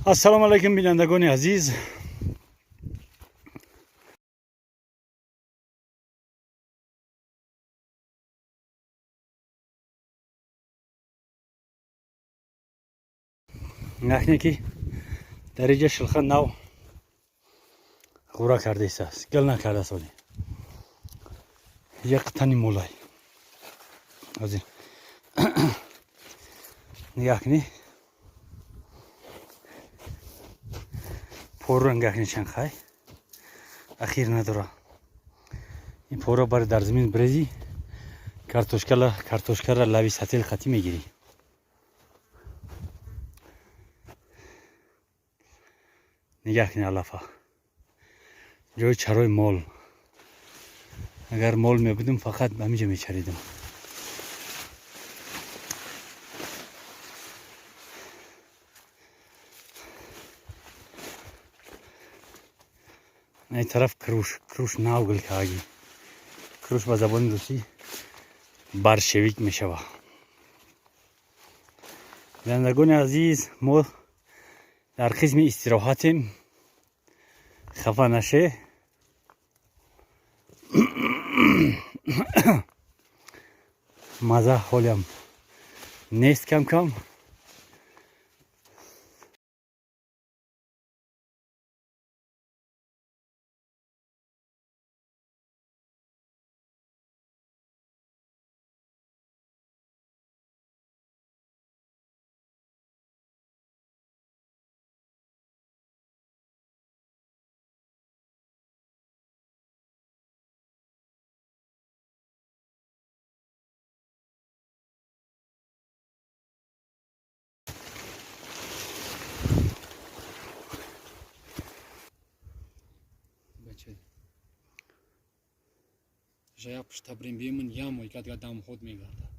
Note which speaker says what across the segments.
Speaker 1: Ассалому алайкум, бинандагони азиз. Нахне ки дар инҷа шилха нав ғура кардааст, гил накардааст. Оли як тани молай ҳозир нигаҳ кунӣ, порро нигоҳ кунӣ, чанд хай ахир надора. Ин порро бари дар замин брези, картошкара лави сател хатӣ мегирӣ. Нигаҳ кунӣ, алафа, ҷои чарои мол. Агар мол мебудим, фақат ҳаминҷа мечаридим. Ин тараф круш, круш нав гул кааги. Круш ба забони русӣ борщевик мешава. Бинандагони азиз, мо дар қисми истироҳатем, хафа наше. Маза ҳолиам нест, кам кам.
Speaker 2: Бача, жая пушта бирем, бемун ямо икадга дамход мегарда.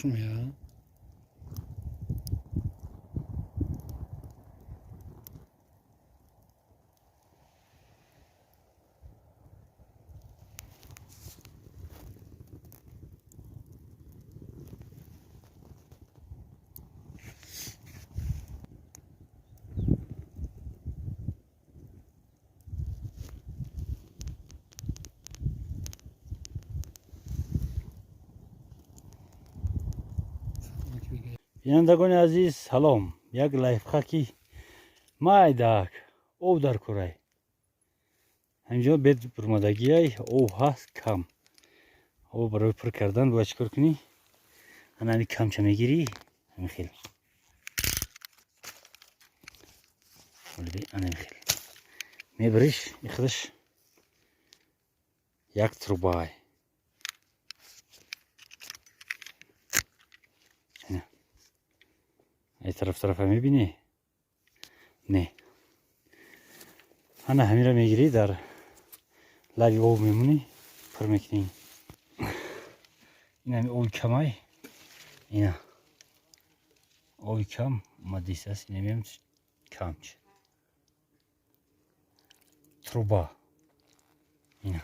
Speaker 2: Нишон меяд.
Speaker 1: Бинандагони азиз, салом. Як лайфхаки майдак об дар курай. Ҳаминҷо бед бурмадагиай, об ҳаст кам. Об барои пур кардан бояд чӣ кор кунӣ? Ана ҳамин камча мегирӣ, ҳамин хел. Ана ҳамин хел. Мебариш, ихудаш як трубай. Ай тараф тарафа мебинӣ? Не. Ана ҳаминро мегирӣ, дар лаби об мемонӣ, пур мекунӣ. Ин ҳами оби камай. Ина. Оби кам омадист аст, инамиам камч. Труба. Ина.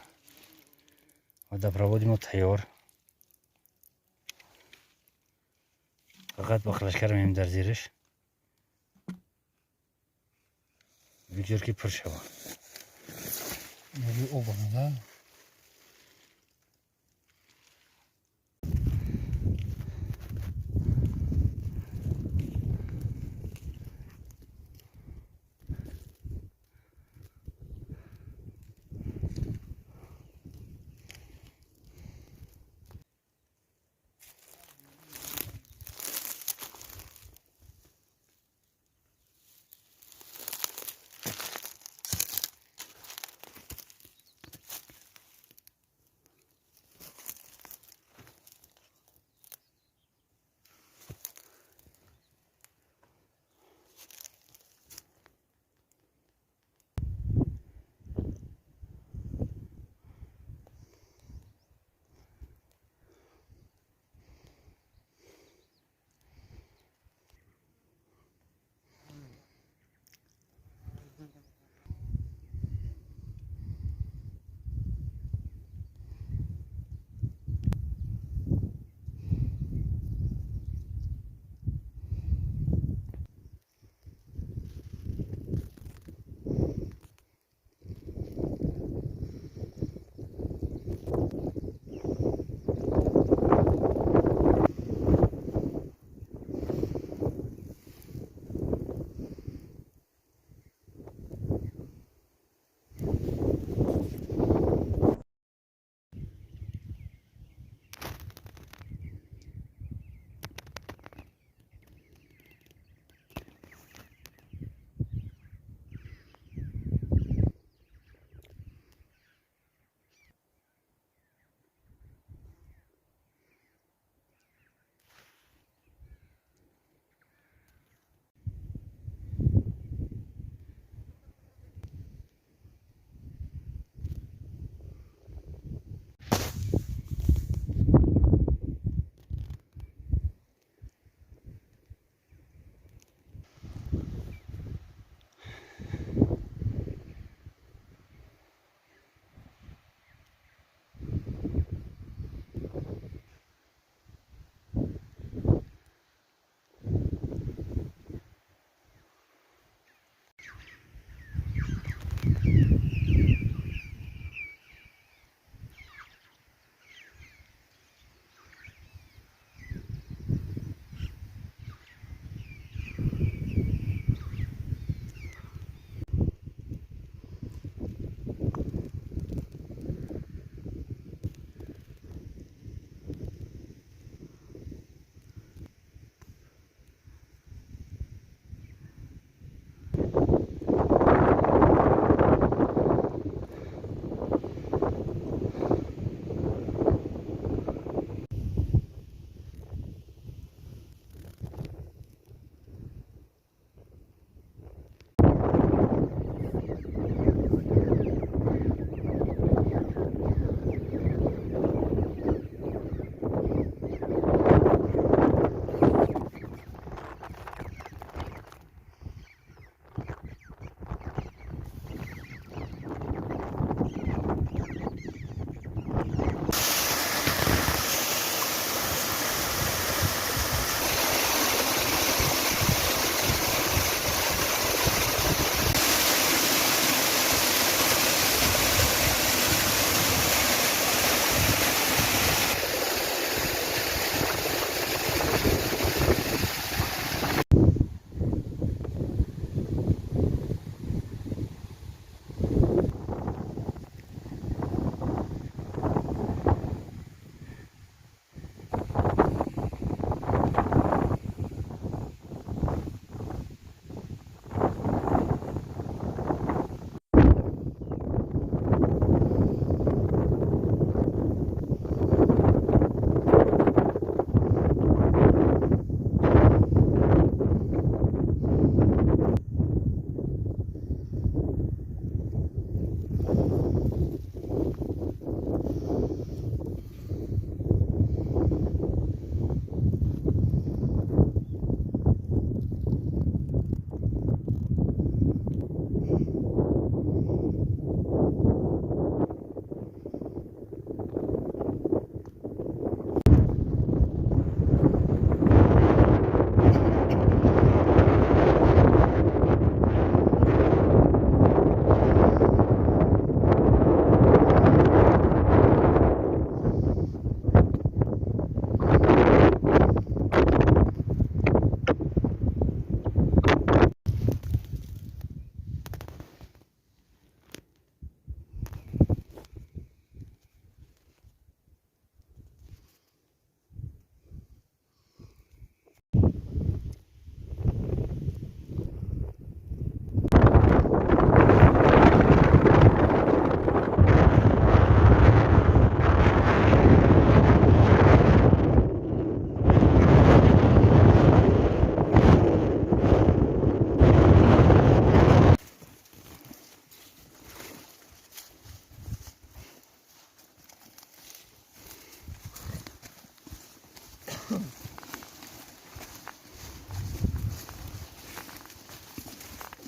Speaker 1: Водопроводи мо тайёр. Фақат бақлашкар меем дар зериш. Бигзор ки пур шавад.
Speaker 2: Об омада.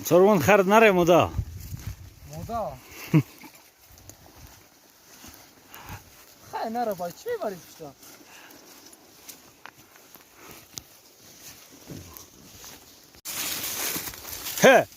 Speaker 1: Сорвон хар наре мода.
Speaker 3: Мода. Хай нара бай, чӣ мебарӣ пушта?
Speaker 1: Хе.